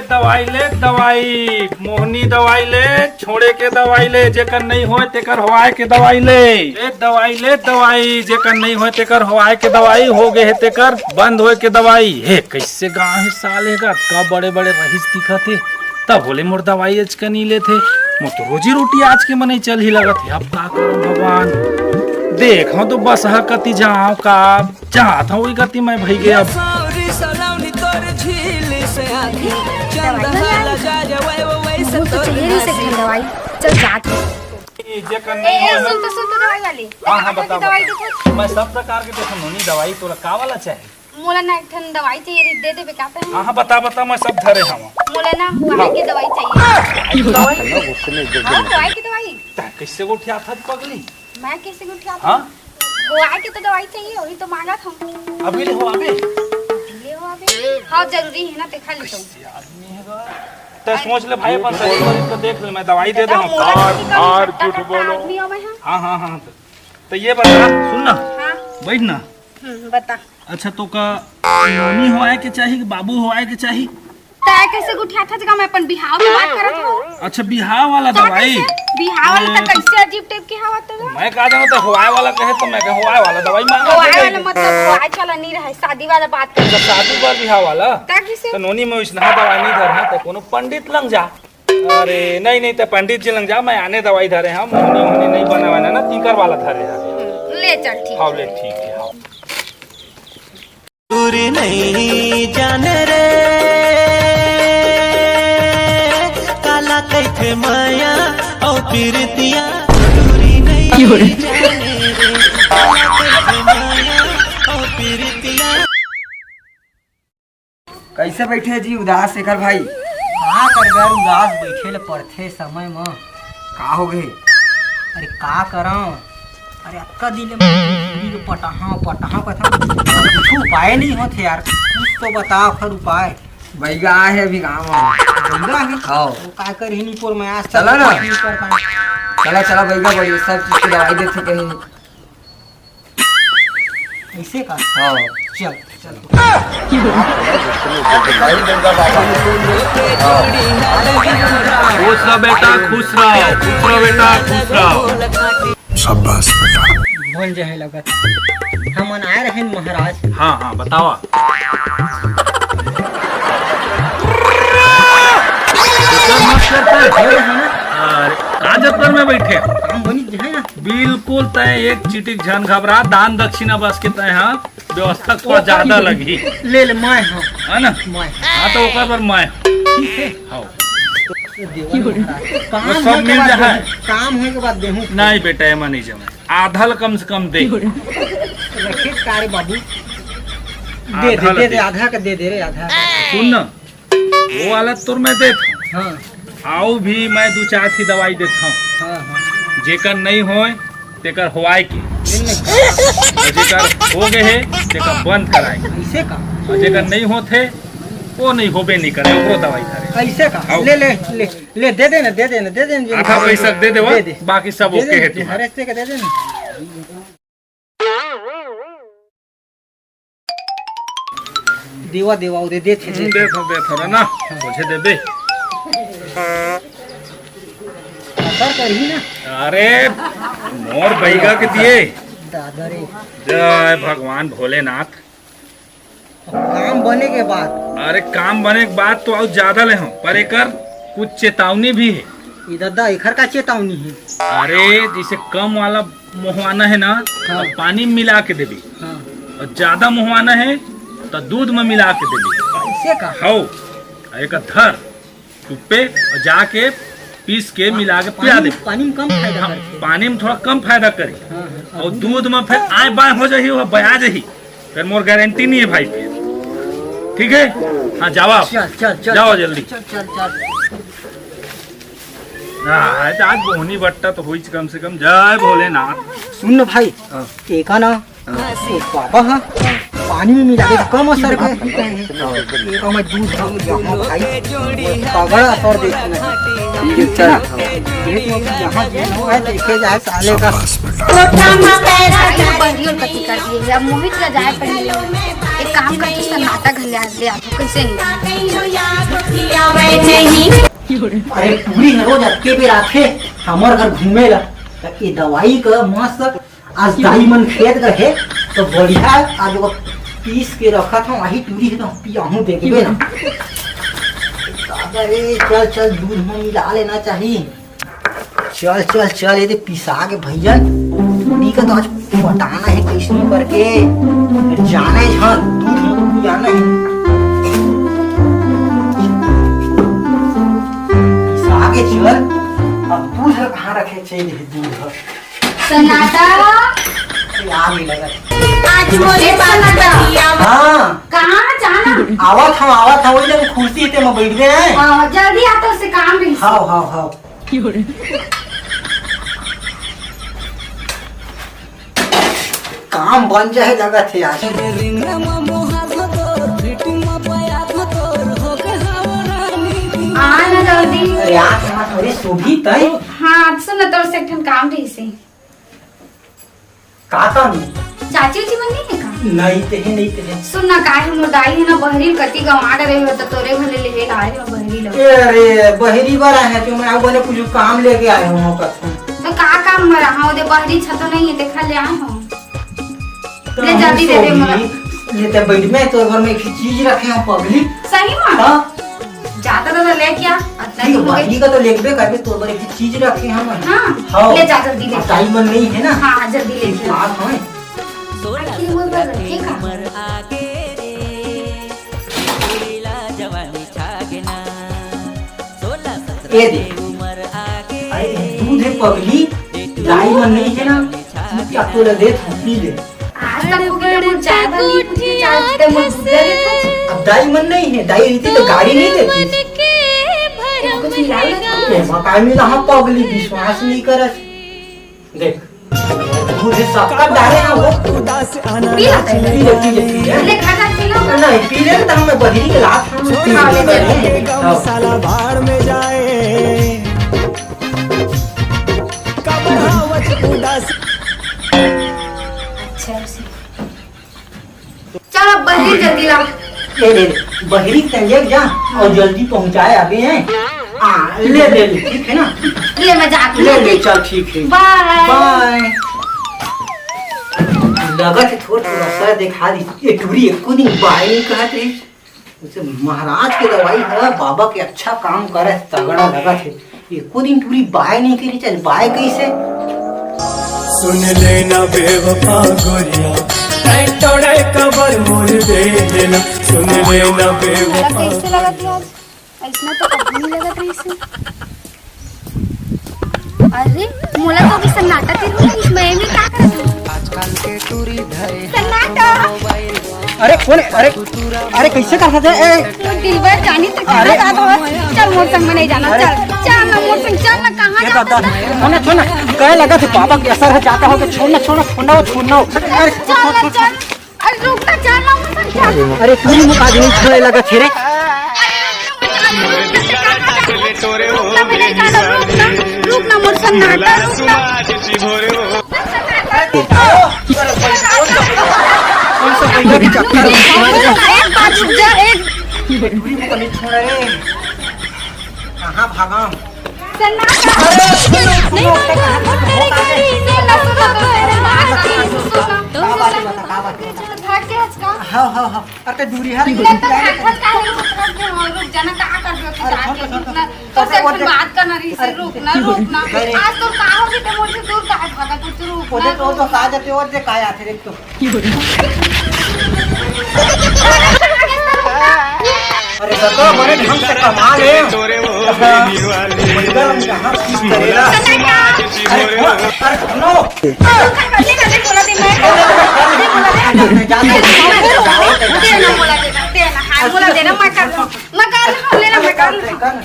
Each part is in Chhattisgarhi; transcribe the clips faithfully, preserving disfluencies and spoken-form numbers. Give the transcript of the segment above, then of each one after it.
दवाई ले, दवाई, मोहनी दवाई ले, छोड़े के दवाई ले, जेकर नहीं होय तेकर होवाय के दवाई ले। ले दवाई, ले दवाई, जेकर नहीं होय तेकर होवाय के दवाई, हो गे हे तेकर बंद होय के दवाई। हे, कइसे गाँव हे साले का, का बड़े-बड़े रईस दिखत हे, तभो ले मोर दवाई अचकनी लेथे। मोर तो रोजी रोटी आज के मनई चल ही लगत हे, अब का करंव भगवान। देखंव तो बस ह कति जांव का, जात हंव ओही कति मैं भई गे अब। सौरी सलौनी तोर झील से आखी, चंद दवाई वाला हाला जा जावे वो वैसे मुझे तो तोर चाहिए नहीं से नसीब। दवाई। चल जात हंव। ए, जेकर ए, नहीं ए, होय सुन तो, सुन तो दवाई वाली। हाँ, हाँ, बता, दवाई बता। दे तो। मैं सब प्रकार के देखो नोनी दवाई, तोला का वाला चाही? मोला ना एक ठन दवाई चाहिए रही, दे देबे का तैं? हाँ, हाँ, बता, बता, मैं सब धरे हंव। मोला ना हुआई हाँ। के दवाई चाहिए। दवाई? हाँ, हुआई के दवाई। तैं कइसे गोठियाथस पगली? मैं कइसे गोठियाथंव? हाँ? हुआई के तो दवाई चाहिए, वही तो मांगत हंव। अभी ले हो अबे। अभी ले हो अबे। हाँ, जरूरी हे ना, तेखर ले तो। कइसे आदमी हे गा? तैं सोच ले भाई, अपन शरीर को देख ले, मैं दवाई दे दे हंव। मोला का दिक्कत हे, झूठ बोलो। आदमी हंव मैं, हाँ। हाँ, हाँ, हाँ, हाँ। तो ये बता, सुन ना, हाँ। बैठ ना। हम्म, बता। अच्छा, तोका नोनी होवाय के चाही कि बाबू होवाय के चाही? तैं कइसे गोठियाथस गा, मैं अपन बिहाव के बात करत हंव। अच्छा, बिहाव वाला का दवाई? कइसे? बिहाव वाला ए, त कइसे अजीब टाइप के हवत गा? मैं का जानंव, तैं होवाय वाला कहे त मैं कहे होवाय वाला दवाई मांगा होवाय दे वाला दे। मतलब होवाय वाला नहीं रहे, शादी वाला बात कर। अच्छा, शादी बर बिहाव वाला? का कइसे? त नोनी में वइसनहा दवाई नहीं धरना, तैं कोनो पंडित लंग जा। अरे, नहीं, नहीं, तैं पंडित जी लंग जा, मैं आने दवाई धरे हंव, मोहनी, मोहनी नहीं बनावे ना, ना, तीकर वाला धरे हंव। हम्म, ले चल, ठीक हाँ, हे। ले, ठीक हे, हाँ। दूरी नहीं जाने रे, काला कइथे माया अउ पीरतिया। दूरी नहीं जाने रे, काला कइथे माया अउ पीरतिया। कइसे बइठे जी उदास शेखर भाई? का करबे यार, उदास बइठे ले पड़थे समय म। का हो गे? अरे का करंव, अरे अतका दिन ले मैं पीढ़ी के पटाहा पटाहा कथंव, कुछु उपाय नहीं होत हे यार, कुछ तो बता ओखर उपाय। बैगा हे अभी गाँव म। बैगा हे? हाँ। वो का करही निपोर मैं आज तक चला ना। कुछ नहीं कर पाए। चला, चला बैगा, बैगा, सब चीज के दवाई देथे कहीं नहीं। अइसे का? हाँ। चल, चल। खुश रह बेटा, खुश रह, खुश रह बेटा, खुश रह। शाबाश बेटा। बोल जे हे लगत। हमन आए रहेन महाराज। हाँ, हाँ, बतावा। अरे, का जतर में बइठे? काम बनी जे हे ना। बिल्कुल, तैं एक चिटिक झन घबरा, दान दक्षिणा बस के तैं, हाँ, व्यवस्था थोड़ा ज्यादा लगही। ले ले, मैं हाँ। है ना? मैं। हाँ, तो ओकर बर मैं। ठीक है। हाँ। तो देवल महाराज, काम वो सब होए के मिल बाद जाए। देहूँ, काम होए के बाद देहूँ। नहीं बेटा, एमा नहीं जमे। आधा ल कम से कम दे। रखे का रे बाबू। दे, आधा दे, ल दे, दे। आधा का दे दे रे, आधा। सुन ना, वो वाला तोर मैं देत हँव। हाँ। अउ भी मैं दू चार ठी दवाई देत हँव। हाँ, हाँ। जेकर नइ होय, तेकर होवाय के। अउ जेकर हो गे हे, तेकर बंद कराय के। अइसे का? अउ जेकर नइ होत हे, वो नइ होबे नइ करे, ओकरो दवाई धरे। अइसे का? हाँ। ले, ले, ले, ले, दे दे ना, दे दे ना, दे दे ना, आधा पैसा दे देवा, दे दे। बाकी सब दे ओके दे हे ना, तुम्हार। हर एक के दे दे ना। देवा, देवा, वो दे, दे, दे, हम्म, दे। दे, दे, थोड़ा ना, मुझे दे दे। असर करही ना। अरे, मोर बैगा के दिए। दादा रे। जय भगवान भोलेनाथ। काम बने के बाद। अरे, काम बने के बाद तो अउ ज्यादा ले हँव, पर एकर कुछ चेतावनी भी हे। ए ददा, एखर का चेतावनी हे? अरे, जइसे कम वाला मोहवाना हे ना, हाँ। त पानी में मिला के देबे। हाँ। अउ ज्यादा मोहवाना हे, त दूध में मिला के देबे। अइसे का? हव, अउ एकर धर, टुप्पे, अउ जाके पीस के मिला के पिया पानी, देबे। पानी में कम फायदा हाँ, करथे। पानी में थोड़ा कम फायदा करही। हाँ, हाँ। अउ दूध में फेर आय बाय हो जाही, वो बया जाही। फेर मोर गारंटी नइ हे भाई फेर। ठीक हे? हाँ, जावा आप। चल, चल, चल, जावा चल, जल्दी। चल, चल, चल। हाँ, आज, आज बोहनी बट्टा तो होइच कम से कम। जय भोलेनाथ। सुन ना भाई, हाँ। एका ना, हाँ। ओ बाबा हाँ, पानी में मिला के कम असर कर। एका मैं दूध हम यहाँ भाई, तगड़ा असर देखे ना। ठीक हे ना? हाँ। देख लो, यहाँ जो है, देखे जाए साले का। शाबाश बेटा। बंदी और कति कर दिए, अब मोहित ला जाए पड़ी। एक काम कर, तू सन्नाटा घर ले आ, ले आ, तू कैसे नहीं? अरे टूरी ह रोज अतके बेर आथे हमर घर घूमे ला, त ए दवाई का मस्त आज दाई मन खेत गए हे, तो बढ़िया आज वो पीस के रखत हूँ, वही टूरी है तो पियाहूँ, देखबे ना। दादा रे, चल चल, दूध में मिला लेना चाहिए। चल चल चल, ये दे पिसा के भैया, टूरी का तो आज पटाना है किसनों करके, जाने झन दूध में पियाना है। पिसा के चल, अब दूध कहाँ रखे चाहिए दूध। सन्नाटा। ये आग ही लगा। आज मोरे बात सन्नाटा। हाँ। कहाँ जाना? आवत हम, आवत हम, वही जगह कुर्सी ते में बैठ गए हैं। हाँ, जल्दी आ, तो से काम भी। हाव, हाव, हाव। काम बन जाए लगत हे आज। आ ना जल्दी। अरे आज ना थोड़ी सुभी तय। हाँ, सुन ना, तोर से एक ठन काम रहिसे। का काम? चाची उची मन नहीं है का? नहीं ते है, नहीं ते है। सुन ना, काहे मोर दाई है ना बहरी कति गंवा डरे हो, तो तोरे घर ले लेवे ला आए हो बहरी लो। ए, अरे, बहरी बर आए हैं, तो मैं बने कुछ काम लेके आए हूँ, कसम। तो का काम मरा? हाँ, ओदे बहरी छतो नहीं है, देखा ले आए हो। तो ले हम जल्दी दे दे सोगी, मोला। ले ते बैठ में, तोर बर में एक चीज रखे हैं पगली। सही में? हाँ। ज्यादा ज्यादा लेके आ, अतना ठीक, ही हो गए। बहरी का तो लेबे करबे, तोर बर एक चीज रखे हैं हम। हाँ, हाँ। ले जा जल्दी ले। अब टाइम मन नहीं है ना। हाँ, हाँ, जल्दी लेके आ। बात है। आखिर वो बर रखे का? ए दे। अरे, दूध है पगली, दाई मन नहीं है ना, क्या तोला दे, तू पी ले। आज तक वो कितना मुझे चाय बनी, मुझे चाय पीते मुझे दूध दे देते। अब दाई मन नहीं है, दाई रहती तो गाड़ी नहीं देती। कुछ मिला लो। ये मकान में रहा पगली, विश्वास नहीं करत। देख, दूध है सबका डाले ना वो। पी ला पहले। पी ले, पी ले, पी ले। ले खा जा, पी लो। नहीं, पी ले तो हम बहिरी के लात हम पी हाँ, ले ले। चल। हाँ। अच्छा, उसी। चल, अब बहिरी जल्दी ला। ले, ले, ले। बहिरी के ले जा और जल्दी पहुंचाए अबे हैं। हाँ, ले, ले, ले, ठीक है ना? ले, मैं जाती हूँ। ले, ले, चल, ठीक है। बाय। बाय। लगत है थोड़ा, थोड़ा सा दिखा दी। ये टूरी एको दिन बाय नहीं कहत रही। उसे महाराज के दवाई है, बाबा के अच्छा काम करे, तगड़ा लगत है। एको दिन टूरी बाय नहीं करी, चल बाय कैसे? सुन लेना बेवफा गोरिया, ऐ तोड़े कबर मोर दे देना। सुन लेना बेवफा। कैसे लगत है आज? ऐसना तो कभी नहीं लगत रही से। अरे, मोला तो अभी सन्नाटा तीर में, मैं में का करत हूँ? आजकल के टूरी धरे सन्नाटा। अरे कौन है? अरे, अरे कैसे कर सकते हैं? ए, तू दिलबर जानी तो कहाँ अरे। जात हो? चल मोर संग में नहीं जाना, अरे। चल, चल ना मोर संग, चल ना, कहाँ ये जात दादा, हो? सुन ना, सुन ना, कहे लगा थे बाबा के असर है, जाता हो तो छोड़ ना, छोड़ ना, छोड़ ना, वो छोड़ ना, वो। अरे, चल ना, चल। अरे रुक ना, चल ना मोर संग, चल। अरे पूरी मुका दिन छोड़े लगा थे रे। रुक ना, मैं नहीं जाना, रुक ना, रुक ना, मोर सन्नाटा, रुक ना। एक बार रुक जा, एक। कहाँ भागा? सन्नाटा। अरे, सुनो, सुनो, सुनो, सुनो, सुनो। का बात है, बता, का बात है, बता। भाग के आज का? हाँ, हाँ, हाँ। अरे, तो दूरी हट ले, तो भाग, भाग, काहे रुक, रुक जा ना, का कर दो, अरे, रुक ना। तो से बात करना रही से, अरे, रुक ना, रुक ना। अरे। आज तो का हो गई, तो मुझे दूर काहे भागा, कुछ रुक ना, तो, तो रुक। का जाते हो, जे का आते रे, तो। अरे सतो, बड़े ढंग से कमा ले। हाँ। मंगल हम कहाँ की करेला? अरे, अरे, सुनो।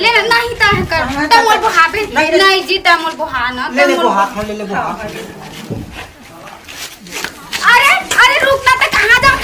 लेना, नहीं, ता है कर। ता मोल बुहाबे। नहीं, नहीं। नहीं जी, ता मोल बुहा ना, ले ता ले मोल बुहा, हाँ, ले ले बुहा। अरे, अरे, रुक ना, ते कहाँ जात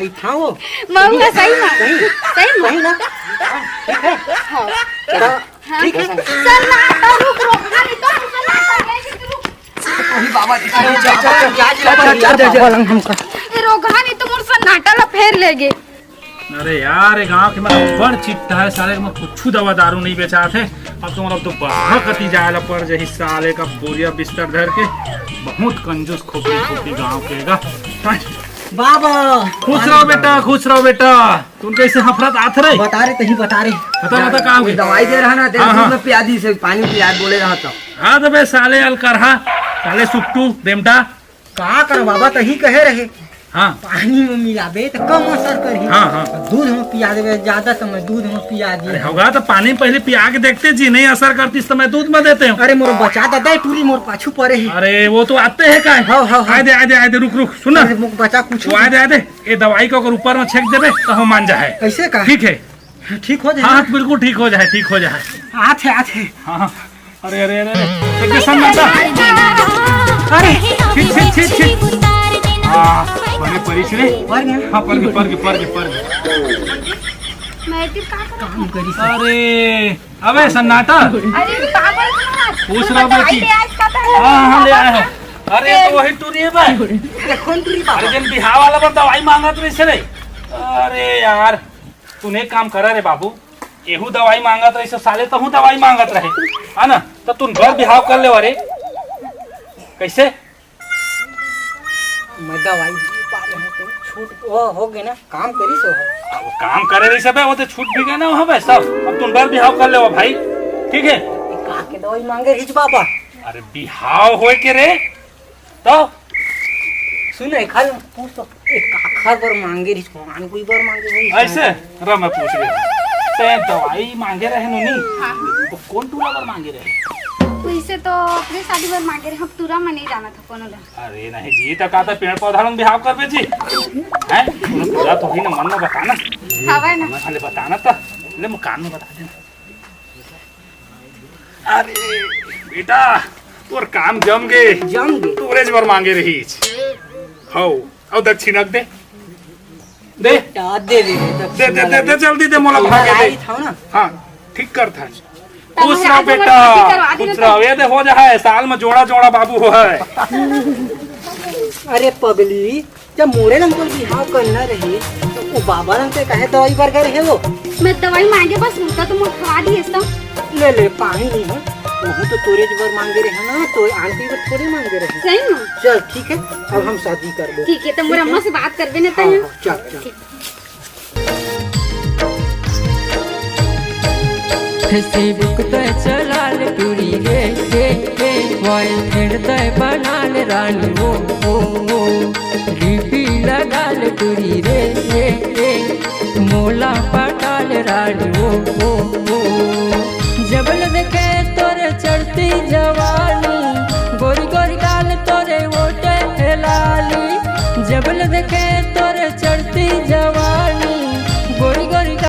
सही था वो। महुआ सही ना? सही। सही में? सही ना? हाँ, ठीक है। हाँ। तो हाँ। ठीक है। चल ना, तो रुक, रुक। हाँ, नहीं तो रुक ना, तो ले के रुक। अरे बाबा, चल, चल, चल, चल, चल, चल, चल, चल। पलंग हमका। ए, रोगहा नहीं तो मोर सन्नाटा ला फेर लेगे। अरे यार, ये गांव के मन बड़ चिट्ठा है, साले के मन कुछु दवा दारू नहीं बेचात है। अब तुम्हारा तो बाहर कती जाए ला पड़ जाही, साले का बोरिया बिस्तर धर के। बहुत कंजूस खोपड़ी खोपड़ी गांव के गा। बाबा। खुश रहो बेटा, खुश रहो बेटा। तुम कैसे हफरत आत रहे? बता रहे, तही बता रहे। बता, बता, का हो गया? दवाई दे रहा ना, तेरे हाँ, दूध हाँ। में पिया दी से, पानी पिया, बोले रहा तो। हाँ, तो बे साले अलकरहा, साले सुकटू, देमटा। का कर बाबा, तही कहे रहे। हाँ। पानी में मिलाबे त कम असर करही। हाँ, हाँ। दूध में पिया देबे, ज्यादा समय दूध में पिया दिए। अरे होगा तो पानी में पहले पिया के देखते जी, नहीं असर करती तो मैं दूध में देते हूँ। अरे मोर बचा दादा, टूरी मोर पाछू पड़े ही। अरे वो तो आते हैं का? हाँ, हाँ, हाँ। आए दे, आए दे, आए दे, रुक, रुक, सुन ना। अरे मोर बचा कुछ। वो आए दे, आए दे, ये दवाई को अगर ऊपर में छेक देबे तो हम मान जा है। ऐसे का? ठीक है। ठीक हो जाए हाँ, ना? हाँ, बिल्कुल ठीक हो जाए, ठीक हो जाए। आथे, आथे। हाँ, हाँ। अरे, अरे, अरे, अरे। एक सन्नाटा। अरे। छिट, छिट, छिट, छिट। हाँ, बने परिस रे। पर गया। हाँ, पर गए, पर गए, पर गए, पर गए। मैं तो का करूँ? काम करी से। अरे, अबे सन्नाटा। अरे, पागल मत। पूछ रहा हूँ मैं भाई, कि ले आज का था। हाँ, हाँ, ले आया है। अरे, तो वही टूरी है भाई। अरे, कौन टूरी बाबा? अरे, जिन बिहाव वाला पर दवाई मांगत रही से रे। अरे यार, तू एक काम करा रे बाबू, एहू दवाई मांगत रहिस, साले तहू दवाई मांगत रहे, है ना? तो तुन बर बिहाव कर ले रे। कैसे? मैं दवाई दे पा रहे हैं, तो छूट वो हो गए ना, काम करी सो है। अब वो काम करे रही सब, वो तो छूट भी गए ना, वहाँ पे सब। अब तुन बर बिहाव कर ले भाई, ठीक है? ये का के दवाई मांगे रिच बाबा? अरे बिहाव होए के रे, तो सुन, एक हाल पूछ तो, एक आखर बर मांगे रिस, भगवान कोई बर मांगे रिस। ऐसे? रा, मैं पूछ रही हूँ। ते दवाई मांगे रहे नो नी? हाँ, हाँ। तो कौन टूरा बर मांगे रहे? वैसे तो अपने शादी बर मांगे रहे, हम टूरा में नहीं जाना था कोनो ला। अरे नहीं जी, तो का था पेड़ पौधा लोग बिहाव कर बे जी? हैं? कोनो टूरा तो ही ना मन में बताना। हवा ना। मैं खाली बताना था। ले मुँह कान में बता देना। अरे बेटा, तोर काम जम गे। जम गे। तू रेज बर मांगे रहीच। हौ, अउ दक्षिणा दे। दे। बेटा, दे दे रे, दे, दे, दक्षिणा दे, दे, दे। जल्दी दे, मोला भागे दे। आई था ना। हाँ, ठीक कर था। तब खुश हम रहो आज बेटा, हमर शादी करवा देना खुश रहो। ये दे हो जा है, साल में जोड़ा जोड़ा बाबू हो है। अरे पगली, जब मोरे लंग तोर बिहाव करना रही, तो वो बाबा लंग ते काहे दवाई बर गए रहे वो? मैं दवाई मांगे बस, उनका तो मोर खवा दिए सब। ले ले, पानी नहीं है, वही तो तोरे बर मांगे रहे ना, तो आंटी बर थोड़ी मांगे रहे। सही में? चल ठीक है, अब हम शादी कर दो। ठीक है, तो मोर अम्मा से बात करबे ना हाँ, तैं। हाँ, चल, चल। ठीक। Facebook तय चलाल टूरी रे, रे, रे। Boyfriend तय बनाल रानी ओ, ओ, ओ। DP लगाल टूरी रे, रे, रे। मोला पटाल रानी ओ, ओ, ओ। जबल देखे तोरे चढ़ती जवानी, गोरी गोरी गाल तोरे ओटे लाली। जबल देखे